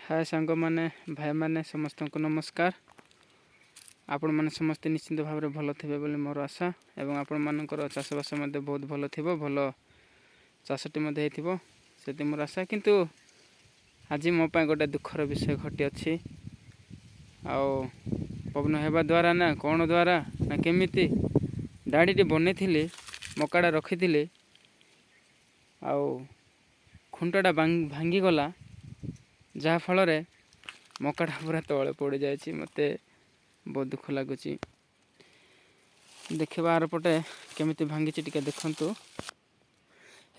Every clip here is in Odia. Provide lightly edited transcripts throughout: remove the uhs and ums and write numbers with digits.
ହାଏ ସାଙ୍ଗମାନେ, ଭାଇମାନେ, ସମସ୍ତଙ୍କୁ ନମସ୍କାର। ଆପଣମାନେ ସମସ୍ତେ ନିଶ୍ଚିନ୍ତ ଭାବରେ ଭଲ ଥିବେ ବୋଲି ମୋର ଆଶା ଏବଂ ଆପଣମାନଙ୍କର ଚାଷବାସ ମଧ୍ୟ ବହୁତ ଭଲ ଥିବ, ଭଲ ଚାଷଟି ମଧ୍ୟ ହେଇଥିବ, ସେତି ମୋର ଆଶା। କିନ୍ତୁ ଆଜି ମୋ ପାଇଁ ଗୋଟେ ଦୁଃଖର ବିଷୟ ଘଟିଅଛି। ଆଉ ପବନ ହେବା ଦ୍ୱାରା ନା କ'ଣ ଦ୍ୱାରା ନା କେମିତି ଦାଡ଼ିଟି ବନେଇଥିଲି, ମକାଟା ରଖିଥିଲି ଆଉ ଖୁଣ୍ଟଟା ଭାଙ୍ଗିଗଲା, ଯାହାଫଳରେ ମକାଟା ପୁରା ତଳେ ପଡ଼ିଯାଇଛି। ମୋତେ ବହୁତ ଦୁଃଖ ଲାଗୁଛି। ଦେଖିବା, ଆରପଟେ କେମିତି ଭାଙ୍ଗିଛି ଟିକେ ଦେଖନ୍ତୁ।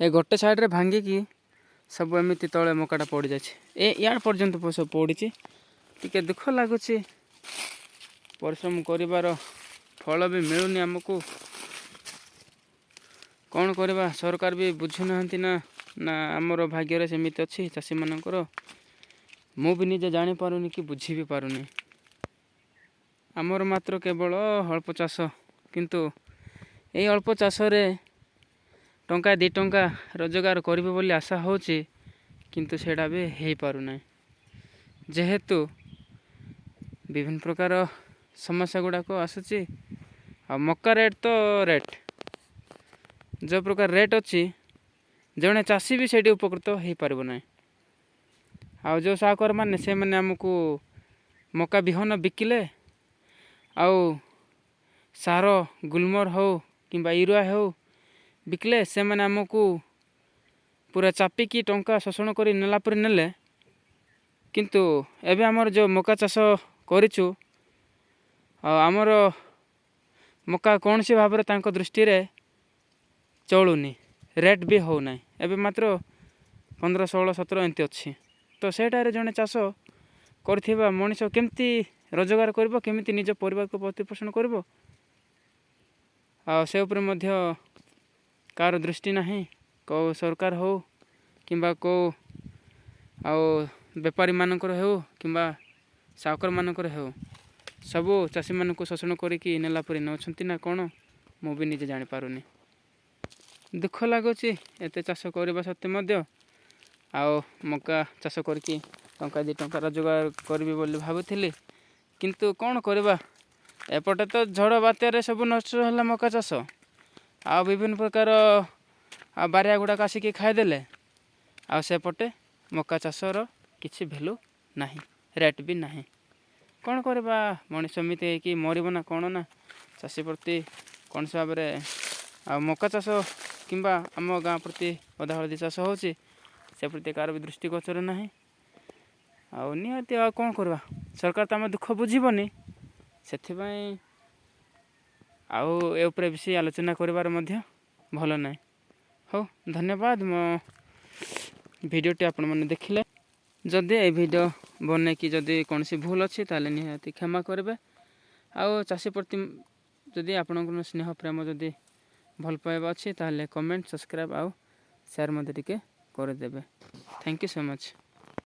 ଏ ଗୋଟେ ସାଇଡ଼ରେ ଭାଙ୍ଗିକି ସବୁ ଏମିତି ତଳେ ମକାଟା ପଡ଼ିଯାଇଛି। ଏ ଇଆଡ଼ ପର୍ଯ୍ୟନ୍ତ ସବୁ ପଡ଼ିଛି। ଟିକେ ଦୁଃଖ ଲାଗୁଛି। ପରିଶ୍ରମ କରିବାର ଫଳ ବି ମିଳୁନି ଆମକୁ। କ'ଣ କରିବା? ସରକାର ବି ବୁଝୁନାହାନ୍ତି ନା ନା ଆମର ଭାଗ୍ୟରେ ସେମିତି ଅଛି ଚାଷୀମାନଙ୍କର, ମୁଁ ବି ନିଜେ ଜାଣିପାରୁନି କି ବୁଝି ବି ପାରୁନି। ଆମର ମାତ୍ର କେବଳ ଅଳ୍ପ ଚାଷ, କିନ୍ତୁ ଏଇ ଅଳ୍ପ ଚାଷରେ ଟଙ୍କା 2 ଟଙ୍କା ରୋଜଗାର କରିବି ବୋଲି ଆଶା ହେଉଛି, କିନ୍ତୁ ସେଇଟା ବି ହେଇପାରୁନାହିଁ, ଯେହେତୁ ବିଭିନ୍ନ ପ୍ରକାର ସମସ୍ୟା ଗୁଡ଼ାକ ଆସୁଛି। ଆଉ ମକା ରେଟ୍ ତ ରେଟ୍ ଯେଉଁ ପ୍ରକାର ରେଟ୍ ଅଛି, ଜଣେ ଚାଷୀ ବି ସେଇଠି ଉପକୃତ ହେଇପାରିବ ନାହିଁ। ଆଉ ଯେଉଁ ସାହୁକାରମାନେ, ସେମାନେ ଆମକୁ ମକା ବିହନ ବିକିଲେ ଆଉ ସାର ଗ୍ରୁମର ହେଉ କିମ୍ବା ୟୁରିଆ ହେଉ ବିକିଲେ, ସେମାନେ ଆମକୁ ପୁରା ଚାପିକି ଟଙ୍କା ଶୋଷଣ କରି ନେଲା ପରେ ନେଲେ। କିନ୍ତୁ ଏବେ ଆମର ଯେଉଁ ମକା ଚାଷ କରିଛୁ ଆଉ ଆମର ମକା କୌଣସି ଭାବରେ ତାଙ୍କ ଦୃଷ୍ଟିରେ ଚଳୁନି, ରେଟ୍ ବି ହେଉନାହିଁ। ଏବେ ମାତ୍ର 15, 16, 17 ଏମିତି ଅଛି। ତ ସେଇଟାରେ ଜଣେ ଚାଷ କରିଥିବା ମଣିଷ କେମିତି ରୋଜଗାର କରିବ? କେମିତି ନିଜ ପରିବାରକୁ ପ୍ରତିପୋଷଣ କରିବ? ଆଉ ସେ ଉପରେ ମଧ୍ୟ କାହାର ଦୃଷ୍ଟି ନାହିଁ। କେଉଁ ସରକାର ହେଉ କିମ୍ବା କେଉଁ ଆଉ ବେପାରୀମାନଙ୍କର ହେଉ କିମ୍ବା ସାହୁକାରମାନଙ୍କର ହେଉ, ସବୁ ଚାଷୀମାନଙ୍କୁ ଶୋଷଣ କରିକି ନେଲା ପରି ନେଉଛନ୍ତି ନା କ'ଣ, ମୁଁ ବି ନିଜେ ଜାଣିପାରୁନି। ଦୁଃଖ ଲାଗୁଛି, ଏତେ ଚାଷ କରିବା ସତ୍ତ୍ୱେ ମଧ୍ୟ। ଆଉ ମକା ଚାଷ କରିକି ଟଙ୍କା 2 ଟଙ୍କା ରୋଜଗାର କରିବି ବୋଲି ଭାବୁଥିଲି, କିନ୍ତୁ କ'ଣ କରିବା? ଏପଟେ ତ ଝଡ଼ ବାତ୍ୟାରେ ସବୁ ନଷ୍ଟ ହେଲା ମକା ଚାଷ ଆଉ ବିଭିନ୍ନ ପ୍ରକାର ଆଉ ବାରିଆ ଗୁଡ଼ାକ ଆସିକି ଖାଇଦେଲେ। ଆଉ ସେପଟେ ମକା ଚାଷର କିଛି ଭ୍ୟାଲୁ ନାହିଁ, ରେଟ୍ ବି ନାହିଁ। କ'ଣ କରିବା? ମଣିଷ ଏମିତି ହେଇକି ମରିବ ନା କ'ଣ? ନା ଚାଷୀ ପ୍ରତି କୌଣସି ଭାବରେ ଆଉ ମକା ଚାଷ କିମ୍ବା ଆମ ଗାଁ ପ୍ରତି ଅଦା ହଳଦୀ ଚାଷ ହେଉଛି, ସେ ପ୍ରତି କାହାର ବି ଦୃଷ୍ଟିଗୋଚର ନାହିଁ। ଆଉ ନିହାତି ଆଉ କ'ଣ କରିବା? ସରକାର ତ ଆମ ଦୁଃଖ ବୁଝିବନି। ସେଥିପାଇଁ ଆଉ ଏ ଉପରେ ବେଶୀ ଆଲୋଚନା କରିବାର ମଧ୍ୟ ଭଲ ନାହିଁ। ହଉ, ଧନ୍ୟବାଦ। ମୋ ଭିଡ଼ିଓଟି ଆପଣମାନେ ଦେଖିଲେ। ଯଦି ଏ ଭିଡ଼ିଓ ବନେଇକି ଯଦି କୌଣସି ଭୁଲ ଅଛି, ତାହେଲେ ନିହାତି କ୍ଷମା କରିବେ। ଆଉ ଚାଷୀ ପ୍ରତି ଯଦି ଆପଣଙ୍କର ସ୍ନେହ, ପ୍ରେମ, ଯଦି ଭଲ ପାଇବା ଅଛି, ତାହେଲେ କମେଣ୍ଟ, ସବସ୍କ୍ରାଇବ୍ ଆଉ ସେୟାର ମଧ୍ୟ ଟିକେ କରିଦେବେ। Thank you so much.